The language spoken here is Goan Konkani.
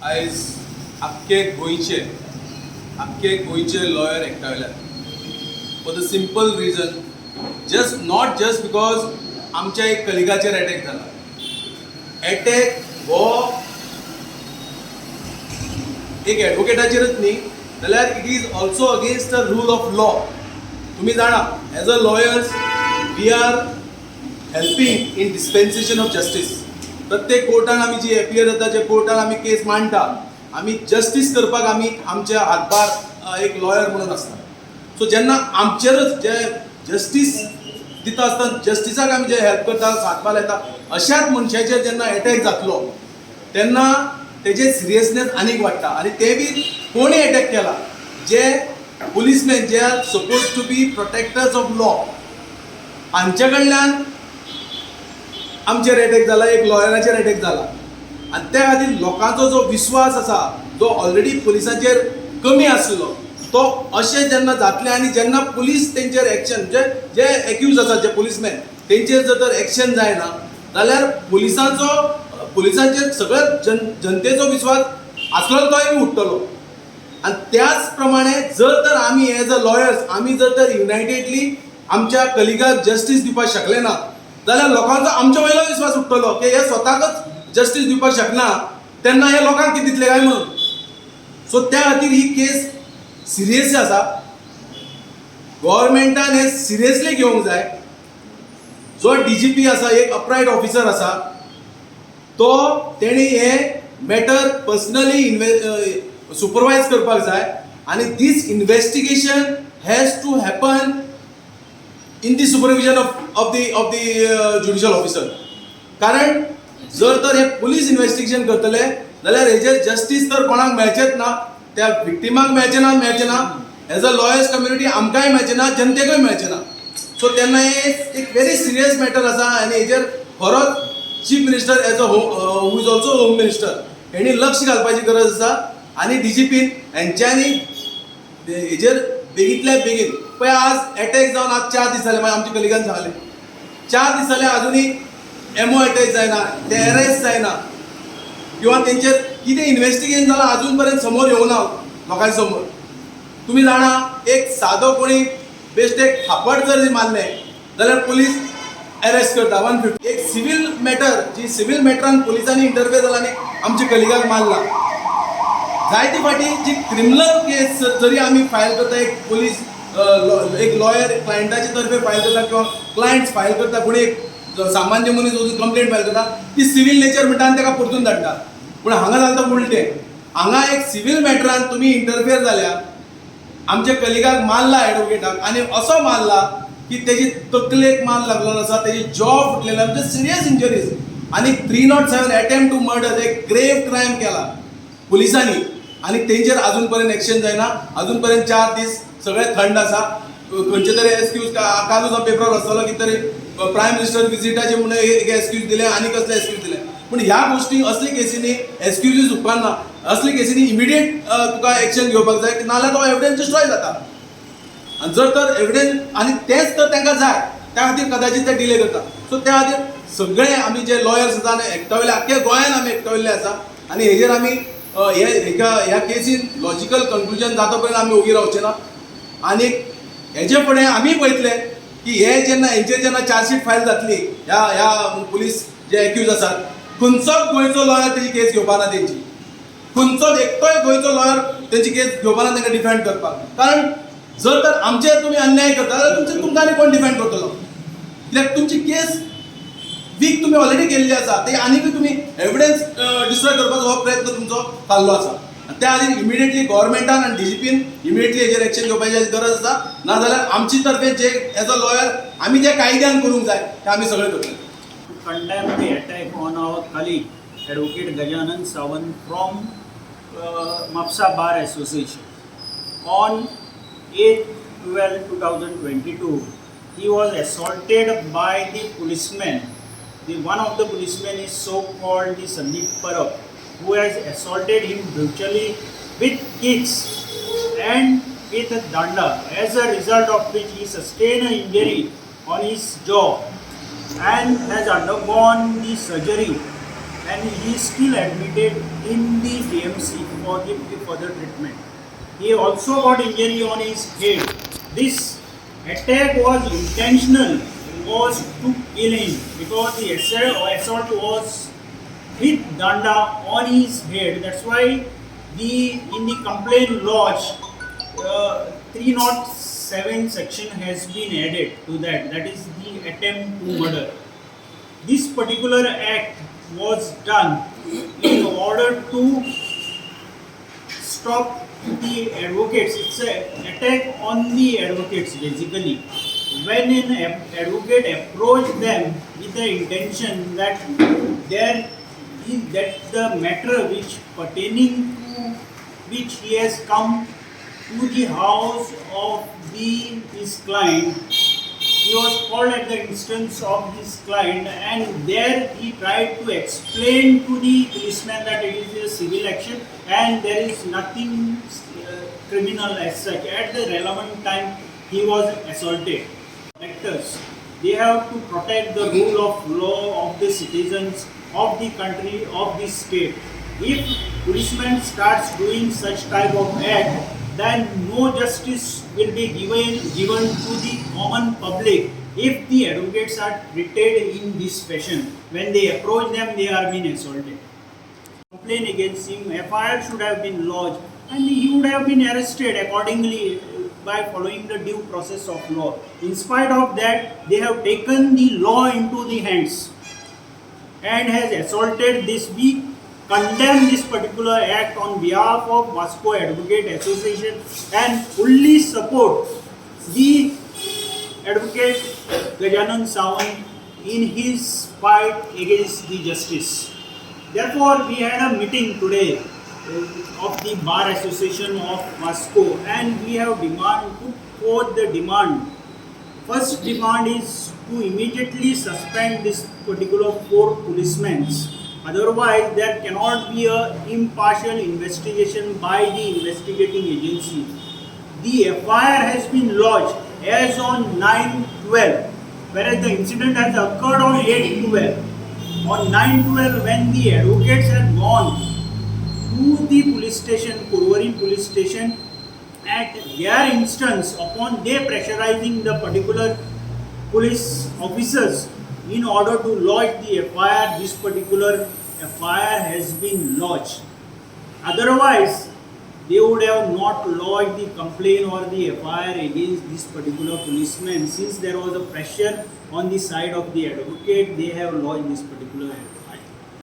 आयज आख्खे गोंयचे lawyer एकठांयल्यात for the simple reason, just not just because आमच्या एक कलिगाचेर अटॅक जाला. अटॅक हो एक एडवोकेटाचेरच न्ही, जाल्यार it is also against the rule of law. तुमी जाणा, as a lawyers we are helping in dispensation of justice. प्रत्येक कोर्टान आमी जी एपियर जाता, जे कोर्टान आमी केस मांडटा, आमी जस्टीस करपाक आमी आमच्या हातभार एक लॉयर म्हणून आसता. सो जेन्ना आमचेरच जे जस्टीस दिता आसतना, जस्टिसाक आमी जे हेल्प करता, हातभार येता, अशाच मनशाचेर जेन्ना एटॅक जातलो तेन्ना तेजे सिरियसनेस आनीक वाडटा. आनी ते बी कोणी एटॅक केला, जे policeman J are supposed to be protectors of law, हांचे कडल्यान आमचेर एटॅक जाला, एक लॉयराचेर एटॅक जाला. आनी त्या खातीर लोकांचो जो विस्वास आसा, जो ऑलरेडी पुलिसांचेर कमी आसलो, तो अशें जेन्ना जातलें आनी जेन्ना पुलीस तेंचेर एक्शन, म्हणजे जे एक्यूज आसात, जे पुलीसमॅन, तेंचेर जर तर एक्शन जायना जाल्यार पुलिसांचेर सगळ्या जनतेचो विस्वास आसलो तोय बी उडटलो. आनी त्याच प्रमाणे जर तर आमी एज अ लॉयर्स आमी जर तर युनायटेडली आमच्या कलिगाक जस्टीस दिवपाक शकले ना जाल्यार लोकांचो आमच्या वयलो विस्वास उडटलो की हे स्वताकच जस्टीस दिवपाक शकना तेन्ना हे लोकांक कितें दितले काय म्हणून. सो त्या खातीर ही केस सिरियस आसा. गव्हर्मेंटान हे सिरियसली घेवंक जाय. जो डीजीपी आसा, एक अपरायट ऑफिसर आसा, तो तेणी हे मॅटर पर्सनली सुपरवायज करपाक जाय आनी this investigation has to happen in the supervision of the judicial officer. कारण जर तर हे पुलीस इन्व्हेस्टिगेशन करतले जाल्यार हेजेर जस्टीस तर कोणाक मेळचेच ना. त्या विक्टिमाक मेळचें ना, मेळचें ना, एज अ लॉयर्स कम्युनिटी आमकांय मेळचें ना, जनतेकूय मेळचें ना. सो तेन्ना हे एक व्हेरी सिरियस मॅटर आसा आनी हेजेर खरोच Chief Minister as a who is also Home Minister हेणी लक्ष घालपाची गरज आसा. आनी डीजीपीन हेंच्यांनी हेजेर बेगींतल्या बेगीन, पळय, आज एटॅक जावन आज 4 दीस जाले. मागीर आमच्या कलिगान सांगलें, 4 दीस जाले, अजुनूय एमओ अटॅच जायना, ते अरेस्ट जायना किंवा तेंचेर कितें इन्व्हेस्टिगेशन जालां अजून पर्यंत समोर येवना लोकांच्या समोर. तुमी जाणा, एक सादो कोणी बेश्टे एक थापट जर मारलें जाल्यार पुलीस अरेस्ट करता, 150. एक सिवील मॅटर, जी सिवील मॅटरान पुलिसांनी इंटरफियर जाला आनी आमच्या कलिगाक मारला. जायते फाटी जी क्रिमिनल केस जरी आमी फायल करता, एक पुलीस, एक लॉयर क्लायंटाचे तर्फे फायल करता किंवा क्लायंट्स फायल करता, कोणी एक सामान्य मनीस वचून कंप्लेंट फायल करता, ती सिवील नेचर म्हणटा आनी ताका परतून धाडटा. पूण हांगा जाता उलटें. हांगा एक सिवील मॅटरान तुमी इंटरफियर जाल्या, आमच्या कलिगाक मारला एडवोकेटाक आनी असो मारला की तेजी तकलेक मार लागलो आसा, तेजी जॉ फुटलेलो, म्हणजे सिरियस इंजरीज, आनी 307 attempt to murder, एक ग्रेव क्रायम केला पुलिसांनी आनी तेंचेर अजून पर्यंत एक्शन जायना. अजून पर्यंत 4 दीस सगळे थंड आसा. खंयचे तरी एक्सक्यूज, कालूच हांव पेपरार वाचतालो की तरी प्रायम मिनिस्टर विजिटाचे म्हणून एक एक्सक्यूज दिले आनी कसले एक्सक्यूज दिले. पूण ह्या गोश्टी, असले केसींनी एक्सक्युजीस उपकारना. असले केसींनी इमिडिएट तुका एक्शन घेवपाक जाय, नाल्यार तो एविडन्स डिस्ट्रॉय जाता. आनी जर तर एविडन्स, आनी तेंच तर तांकां जाय, त्या खातीर कदाचित ते डिले करता. सो त्या खातीर सगळे आमी जे लॉयर्स आसा आनी एकठांवयले, आख्ख्या गोंयान आमी एकठांवयल्ले आसा आनी हेजेर आमी हे हेका ह्या केसीन लॉजिकल कन्क्लुजन जाता पर्यंत आमी ओगी रावचे ना. आनी हेजे फुडें आमी पळयतले की हे जेन्ना हेंचेर जेन्ना चार्जशीट फायल जातली, ह्या ह्या पुलीस जे एक्यूज आसात, खंयचोच गोंयचो लॉयर तेजी केस घेवपा ना. तेंची खंयचोच एकटोय गोंयचो लॉयर तेंची केस घेवपा ना तांकां डिफेंड करपाक. कारण जर तर आमचेर तुमी अन्याय करता जाल्यार तुमचे तुमकां आनी कोण डिफेंड करतलो? कित्याक तुमची केस वीक तुमी ऑलरेडी केल्ली आसा, ते आनीकूय तुमी एविडन्स डिस्ट्रॉय करपाचो हो प्रयत्न तुमचो चाललो आसा. आनी त्या खातीर इमिडिएटली गव्हर्मेंटान आनी डीजीपीन इमिडिएटली हेजेर एक्शन घेवपाची गरज आसा. नाजाल्यार आमची तर्फे जे एज अ लॉयर आमी जे कायद्यान करूंक जाय ते आमी सगळें करतले. To condemn the attack on our colleague, Advocate Gajanan Sawant from Mapsa Bar Association. On 8/12/2022, he was assaulted by the policeman. The one of the policemen is so-called the Sandeep Parab, who has assaulted him brutally with kicks and with a danda, as a result of which he sustained an injury on his jaw and has undergone the surgery. and he is still admitted in the KMC for the further treatment. He also got injury on his head. This attack was intentional, was to kill him, because the assault was with danda on his head. That's why in the complaint lodged, 307 section has been added to that. That is the attempt to murder. This particular act was done in order to stop the advocates. It's an attack on the advocates basically. When an advocate approached them with the intention that that the matter which pertaining to which he has come to the house of his client, he was called at the instance of his client, and there he tried to explain to the policeman that it is a civil action and there is nothing criminal as such. At the relevant time, he was assaulted. Actors, they have to protect the rule of law of the citizens of the country, of the state. If policeman starts doing such type of act, then no justice will be given to the common public if the advocates are treated in this fashion. When they approach them, they are being assaulted. Complaint against him, FIR should have been lodged and he would have been arrested accordingly by following the due process of law. In spite of that, they have taken the law into the hands and has assaulted this. We condemn this particular act on behalf of Vasco Advocate Association and fully support the advocate Gajanan Sawant in his fight against the justice. Therefore, we had a meeting today of the Bar Association of Vasco, and we have put forth the demand. First demand is to immediately suspend this particular 4 policemen. Otherwise, there cannot be an impartial investigation by the investigating agency. The FIR has been lodged as on 9/12, whereas the incident has occurred on 8/12. On 9/12, when the advocates had gone to the police station, Porvorim police station, at their instance, upon they pressurizing the particular police officers in order to lodge the FIR, this particular FIR has been lodged. Otherwise, they would have not lodged the complaint or the FIR against this particular policeman. Since there was a pressure on the side of the advocate, they have lodged this particular FIR.